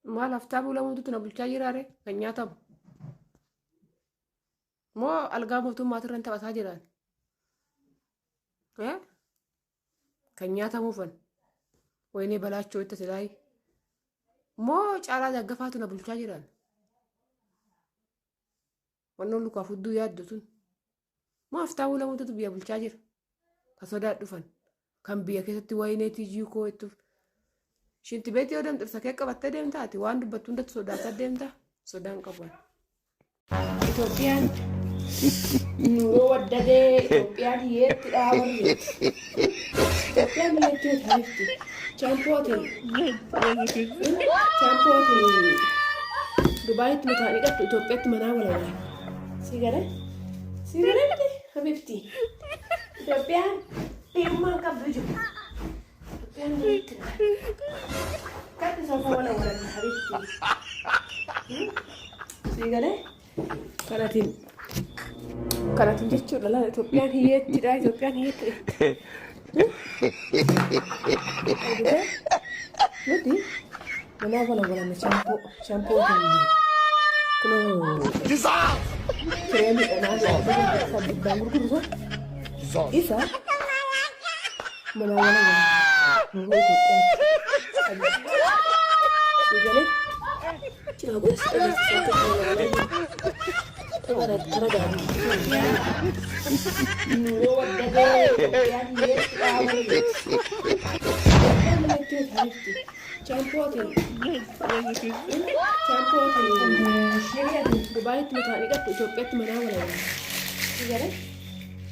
Maal haftaa bulamuutu na bulchaa jiraare kan nyaatamu. Moo algaa mootummaatu irra taphataa jiraan? Kan nyaatamuufan. Wayinee balaachoo itti silaayi. Moo caalaa daggafaatu na bulchaa jiraan? Wannoon lukaaf hudduu yaaddu sun. Moo haftaa bulamuutu biyya bulchaa jira? Kan sodaa dhufan. Kan biyya keessatti wayinee tiijii koo itti Shinti beetii yoo deemtu ibsa kee qabattee deemta ati waan dubbattu hundatti sodaataa deemta sodaan qaban. Itoophiyaan nuroo waddadee Itoophiyaan hiyyeetti dhaabarre. Itoophiyaan hiyyeetti taa'ifti. Chaampootiin chaampootiin Dubaayitti mataa dhiqattu Itoophiyaatti manaa walawala. Si galee? Si galee miti habibti. Itoophiyaan hiyyummaan qabdu jiru. Itoophiyaan hiyyeetti. Kadhi sofa walawala habibti. Si galee? Kanatiin kanatiin jechuudha laala Itoophiyaan hiyyeettidha Itoophiyaan hiyyeettidha. Nuti manaa wala shaampoo shaampoo kan kunoo kireemidha naannoo dhibbaan gurguru sun isa manaa wala wala nuroo Itoophiyaatti. Si galee? Cina godhas Nuroo waddadee Itoophiyaan hiyyeetti dhaabarre. Itoophiyaan hiyyeetti taa'ifti. Chaampootiin chaampootiin Dubaayitti mataa dhiqattu Itoophiyaatti manaa walawala. Si galee?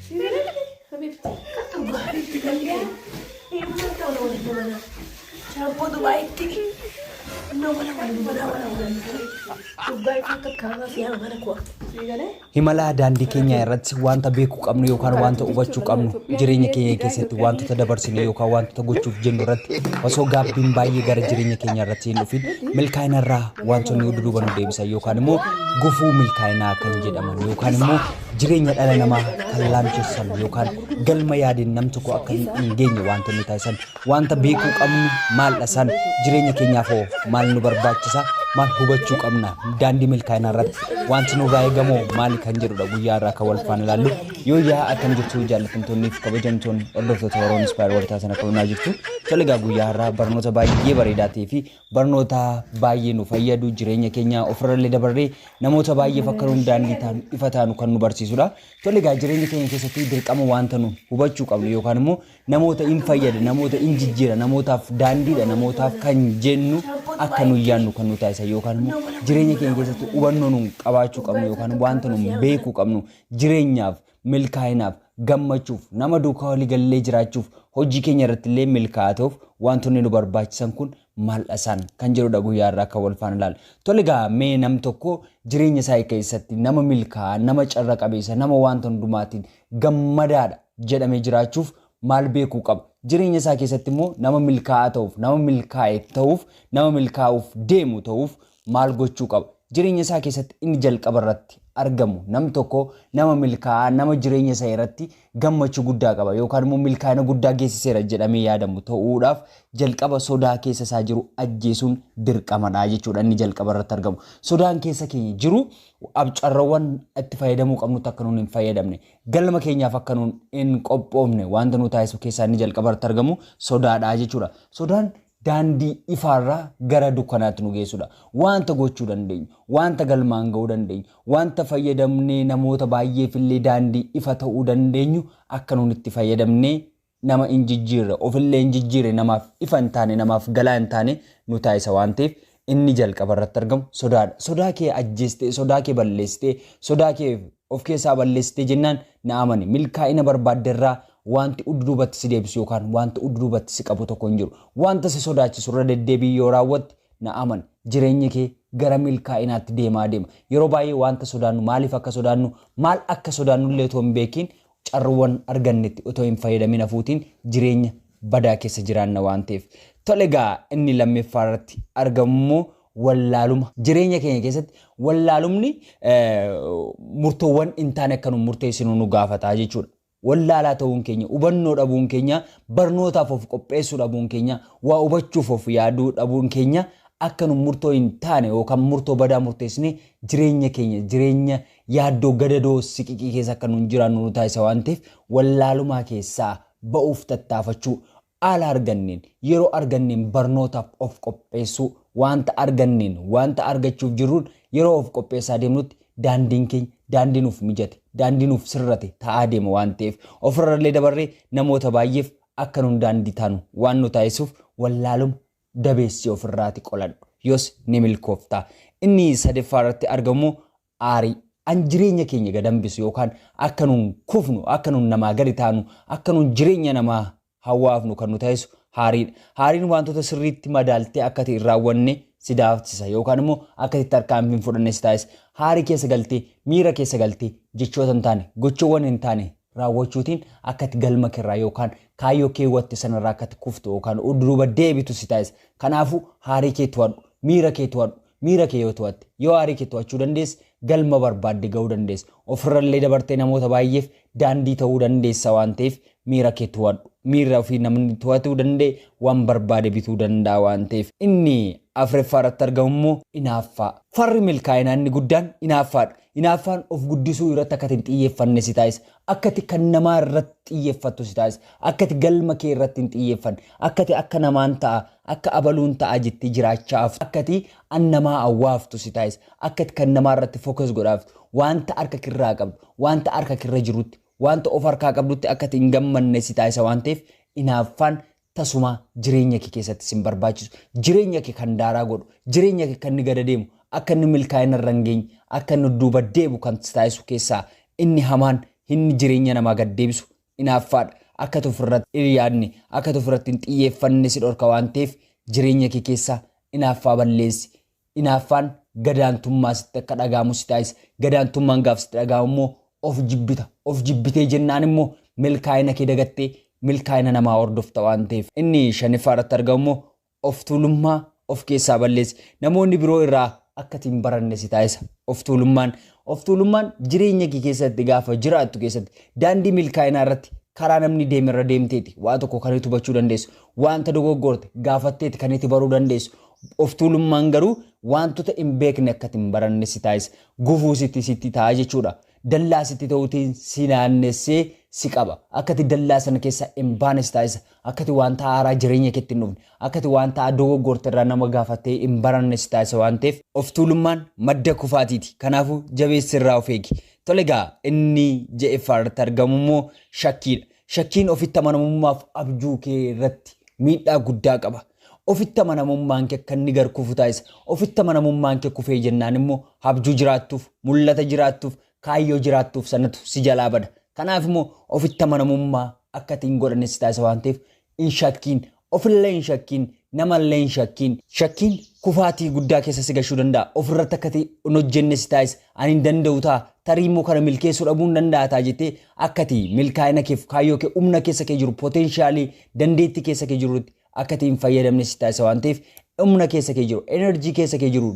Si galee habibti. Itoophiyaan hiyyummaan ta'u walitti manaa. Shaampoo Dubaayitti na walawala manaa walawala. Dubaayitti takka siyaa mana koo. Si galee? Himala daandii keenyaa irratti wanta beekuu qabnu yookaan wanta hubachuu qabnu jireenya keenya keessatti wantoota dabarsinu yookaan wantoota gochuuf jennu irratti osoo gaabbiin baay'ee gara jireenya keenya irratti hin dhufin milkaa'ina irraa wantoonni duduuba nu deebisan yookaan immoo gufuu milkaa'inaa kan jedhaman yookaan immoo jireenya dhala namaa kan laamsessan yookaan galma yaadeen nam tokko akka hin geenye wantoonni taasisan wanta beekuu qabnu maal dhasan jireenya keenyaaf hoo maal nu barbaachisa maal hubachuu qabna daandii milkaa'inaa irratti wanti nurraa eegamu maali kan jedhudha guyyaa irraa kan wal faana ilaallu. Yoo yaa akkam jirtu jaallatamtoonni fi kabajamtoonni hordoftoota Oromoo Inspire warra taatan akka hundaa jirtu. Tole egaa guyyaa har'aa barnoota baay'ee bareedaa ta'ee fi barnoota baay'ee nu fayyadu jireenya keenya ofirrallee dabarree namoota baay'eef akka nuun daandii taanu ifa taanu kan nu barsiisudha. Tole egaa jireenya keenya keessatti dirqama wanta nu hubachuu qabnu yookaan immoo namoota in fayyada, namoota in jijjiira, namootaaf daandiidha, namootaaf kan jennu akka nu yaadnu kan nu taasisa yookaan immoo jireenya keenya keessatti hubannoo nu qabaachuu qabnu yookaan wanta nu beekuu qabnu jireenyaaf, milkaa'inaaf, gammachuuf, nama duukaa walii gallee jiraachuuf, hojii keenya irratti illee milkaa'aa ta'uuf wantoonni nu barbaachisan kun maal isaan kan jedhudha guyyaa irraa akka wal faana ilaalu. Tole egaa mee nam tokko jireenya isaa keessatti nama milkaa'aa, nama carra qabeessa, nama wanta hundumaatiin gammadaadha jedhamee jiraachuuf maal beekuu qaba? Jireenya isaa keessatti immoo nama milkaa'aa ta'uuf, nama milkaa'e ta'uuf, nama milkaa'uuf deemu ta'uuf maal gochuu qaba? Jireenya isaa keessatti inni jalqaba irratti argamu nam tokko nama milkaa'aa, nama jireenya isaa irratti gammachuu guddaa qaba yookaan immoo milkaa'ina guddaa geessiseera jedhamee yaadamu ta'uudhaaf jalqaba sodaa keessa isaa jiru ajjeesuun dirqamadha jechuudha inni jalqaba irratti argamu. Sodaan keessa keenya jiru abcarrawwan itti fayyadamuu qabnutti akka nuun hin fayyadamne, galma keenyaaf akka nuun hin qophoofne wanta nu taasisu keessaa inni jalqaba irratti argamu sodaadha jechuudha. Sodaan daandii ifaarraa gara dukkanaatti nu geessudha. Wanta gochuu dandeenyu, wanta galmaan ga'uu dandeenyu, wanta fayyadamnee namoota baay'eef illee daandii ifa ta'uu dandeenyu akka nuun itti fayyadamnee nama hin jijjiirre, ofillee hin jijjiirre, namaaf ifa hin taane, namaaf galaa hin taane nu taasisa waan ta'eef inni jalqaba irratti argamu sodaadha. Sodaa kee ajjeestee, sodaa kee balleessitee, sodaa kee of keessaa balleessitee jennaan na amani. Milkaa'ina barbaadderraa wanti udduubatti si deebisu yookaan wanti udduubatti si qabu tokko hin jiru. Wanta si sodaachisu irra deddeebii yoo raawwatte na amani. Jireenyi kee gara milkaa'inaatti deemaa deema. Yeroo baay'ee wanta sodaannu maaliif akka sodaannu maal akka sodaannu illee otoo hin beekiin carruuwwan argannetti otoo hin fayyadamin hafuutiin jireenya badaa keessa jiraanna waan ta'eef. Tole egaa inni lammaffaa irratti argamu immoo wallaaluma. Jireenya keenya keessatti wallaalumni murtoowwan hin taane akka nu murteessinu nu gaafata jechuudha. Wallaalaa ta'uun keenya, hubannoo dhabuun keenya, barnootaaf of qopheessuu dhabuun keenya, waa hubachuuf of yaaduu dhabuun keenya Akka nu murtoo hin taane yookaan murtoo badaa murteessine jireenya keenya jireenya yaaddoo gadadoo siqiqii keessa akka nu jiraannu nu taasisa waan ta'eef wallaalumaa keessaa ba'uuf tattaafachuu, haala arganneen yeroo arganneen barnootaaf of qopheessuu, wanta arganneen wanta argachuuf jirruun yeroo of qopheessaa deemnutti daandiin keenya daandii nuuf mijate, daandii nuuf sirrate ta'aa deema waan ta'eef ofirrallee dabarree namoota baay'eef akka nun daandii taanu waan nu taasisuuf wallaaluma dabeessi ofirraati qoladhu, yoos ni milkoofta. Inni sadaffaa irratti argamu aarii. An jireenya keenya gad hambisu yookaan akka nun kufnu, akka nun namaa gadi taanu, akka nun jireenya namaa hawaafnu kan nu taasisu aariidha. Aariin wantoota sirriitti madaaltee akka itti hin raawwanne si daaftisa yookaan immoo akka itti tarkaanfii hin fudhanne si taasisa. Aarii keessa galtee, miira keessa galtee jechoota hin taane, gochoowwan hin taane raawwachuutiin akka itti galma keerraa yookaan kaayyoo keewwatte sanarraa akka itti kuftu yookaan duuba deebitu si taasisa. Kanaafuu aarii kee to'adhu, miira kee to'adhu. Miira kee yoo to'atte, yoo aarii kee to'achuu dandeesse, galma barbaadde ga'uu dandeessa. Ofirrallee dabartee namoota baay'eef daandii ta'uu dandeessa waan ta'eef miira kee to'adhu. Miira ofii namni to'atuu danda'e waan barbaade bituu danda'a waan ta'eef. Inni afuraffaa irratti argamu immoo hinaaffaa. Farri milkaa'inaa inni guddaan hinaaffaadha. Hinaaffaan of guddisuu irratti akka itti hin xiyyeeffanne si taasisa. Akka itti kan namaa irratti xiyyeeffattu si taasisa. Akka itti galma kee irratti hin xiyyeeffanne. Akka itti akka namaan ta'a, akka abaluun ta'a jettee jiraachaa haftu. Akka itti an namaa awwaaftu si taasisa. Akka itti kan namaa irratti focus godhaaftu. Wanta harka kirraa qabdu, wanta harka kirra jirutti, wanta of harkaa qabdutti akka itti hin gammanne si taasisa waan ta'eef hinaaffaan tasuma jireenya kee keessatti sin barbaachisu. Jireenya kee kan daaraa godhu, jireenya kee kan inni gada deemu, akka inni milkaa'ina irra hin geenye, akka inni duuba deebu kan si taasisu keessaa inni hamaan, inni jireenya namaa gad deebisu hinaaffaadha. Akka ati ofirratti hin yaadne, akka ati ofirratti hin xiyyeeffanne si dhorka waan ta'eef jireenya kee keessaa hinaaffaa balleessi. Hinaaffaan gadaantummaa sitti akka dhaga'amu si taasisa. Gadaantummaan gaaf sitti dhaga'amu immoo of jibbita. Of jibbitee jennaan immoo milkaa'ina kee dagattee milkaa'ina namaa hordofta waan ta'eef. Inni shanaffaa irratti argamu immoo of tuulummaa of keessaa balleessi. Namoonni biroo irraa akka ati hin baranne si taasisa. Of tuulummaan jireenya kee keessatti gaafa jiraattu keessatti daandii milkaa'inaa irratti karaa namni deeme irra deemteeti waa tokko kan itti hubachuu dandeessu. Wanta dogoggorte gaafatteeti kan itti baruu dandeessu. Of tuulummaan garuu wantoota hin beekne akka ati hin baranne si taasisa. Gufuu sitti ta'a jechuudha. Dallaa sitti ta'uutiin si naannessee si qaba. Akka ati dallaa sana keessa hin baane si taasisa. Akka ati wanta haaraa jireenya keetti hin dhufne, akka ati wanta dogoggorte irraa nama gaafattee hin baranne si taasisa waan ta'eef of tuulummaan madda kufaatiiti. Kanaafuu jabeessi irraa of eegi. Tole egaa inni ja'affaa irratti argamu immoo shakkiidha. Shakkiin ofitti amanamummaaf abjuu kee irratti miidhaa guddaa qaba. Ofitti amanamummaan kee akka inni gar kufu taasisa. Ofitti amanamummaan kee kufee jennaan immoo abjuu jiraattuuf, mul'ata jiraattuuf, kaayyoo jiraattuuf sanatu si jalaa bada. Kanaaf immoo ofitti amanamummaa akka ati hin godhanne si taasisa waan ta'eef hin shakkiin, ofillee hin shakkiin, namallee hin shakkiin. Shakkiin kufaatii guddaa keessa si gashuu danda'a. Ofirratti akka ati hin hojjenne si taasisa. Ani hin danda'u ta'a, tarii immoo kana milkeessuu dhabuu hin danda'a ta'a jettee akka ati milkaa'ina keef kaayyoo kee humna keessa kee jiru poteenshaalii dandeettii keessa kee jirutti akka ati hin fayyadamne si taasisa waan ta'eef humna keessa kee jiru, enerjii keessa kee jiru,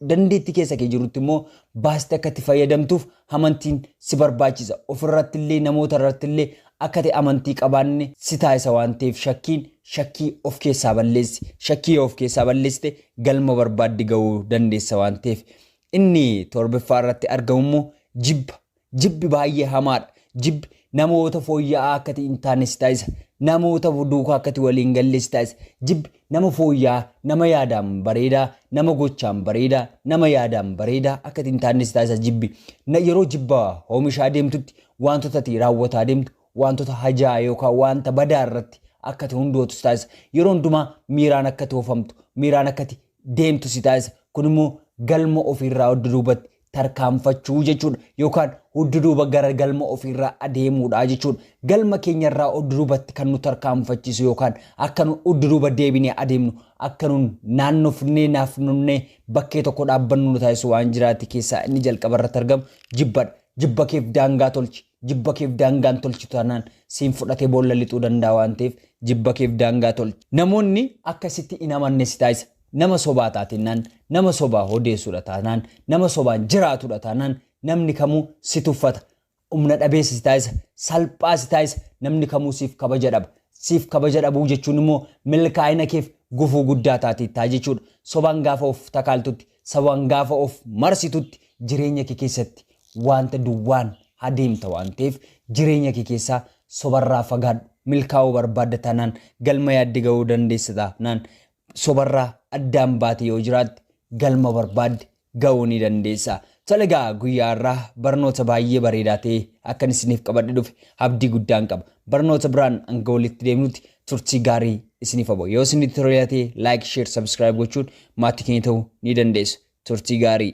dandeettii keessa kee jirutti immoo baastee akka itti fayyadamtuuf amantiin si barbaachisa. Ofirratti illee namoota irratti illee akka ati amantii qabaanne si taasisa waan ta'eef shakkiin shakkii of keessaa balleessi. Shakkii of keessaa balleessite galma barbaadde ga'uu dandeessa waan ta'eef. Inni torbaffaa irratti argamu immoo jibba. Jibbi baay'ee hamaadha. Jibbi namoota fooyya'aa akka ati hin taane si taasisa. Namoota duukaa akka ati waliin galle si taasisa. Jibbi nama fooyya'aa, nama yaadaan bareedaa, nama gochaan bareedaa, nama yaadaan bareedaa akka ati hin taane si taasisa jibbi. Yeroo jibba oomishaa deemtutti wantoota ati raawwataa deemtu, wantoota hajaa yookaan wanta badaa irratti akka ati hundootu si taasisa. Yeroo hundumaa miiraan akka ati oofamtu, miiraan akka ati deemtu si taasisa. Kun immoo galma ofiirraa duubatti tarkaanfachuu jechuudha yookaan duuba gara galma ofiirraa adeemuudha jechuudha. Galma keenyarraa duubatti kan nu tarkaanfachiisu yookaan akka nu duuba deebinee adeemnu, akka nu naannofnee naafnonnee bakkee tokko dhaabbannu nu taasisu waan jiraate keessaa inni jalqaba irratti argamu jibbadha. Jibba keef daangaa tolchi. Jibba keef daangaan tolchi taanaan siin fudhatee boolla lixuu danda'a waan ta'eef jibba keef daangaa tolchi. Namoonni akkasitti hin amanne si taasisa. Nama sobaa taatinnaan, nama sobaa odeessuudha taanaan, nama sobaan jiraatudha taanaan namni kamuu si tuffata. Humna dhabeessa si taasisa, salphaa si taasisa, namni kamuu siif kabaja dhaba. Siif kabaja dhabuu jechuun immoo milkaa'ina keef gufuu guddaa taateettaa jechuudha. Sobaan gaafa of takaaltutti, sobaan gaafa of marsitutti jireenya kee keessatti wanta duwwaan adeemta waan ta'eef jireenya kee keessaa sobarraa fagaadhu. Milkaa'uu barbaadda taanaan, galma yaadde ga'uu dandeessa taanaan, sobarraa addaan baate yoo jiraatte galma barbaadde ga'uu ni dandeessa. Tole egaa, guyyaa irraa barnoota baay'ee bareedaa ta'e akkan isiniif qabadhe dhufe abdii guddaan qaba. Barnoota biraan hanga walitti deemnutti turtii gaarii isiniif hawwa. Yoo isinitti tolee ta'e like, share, subscribe gochuun maatii keenya ta'uu ni dandeessu. Turtii gaarii.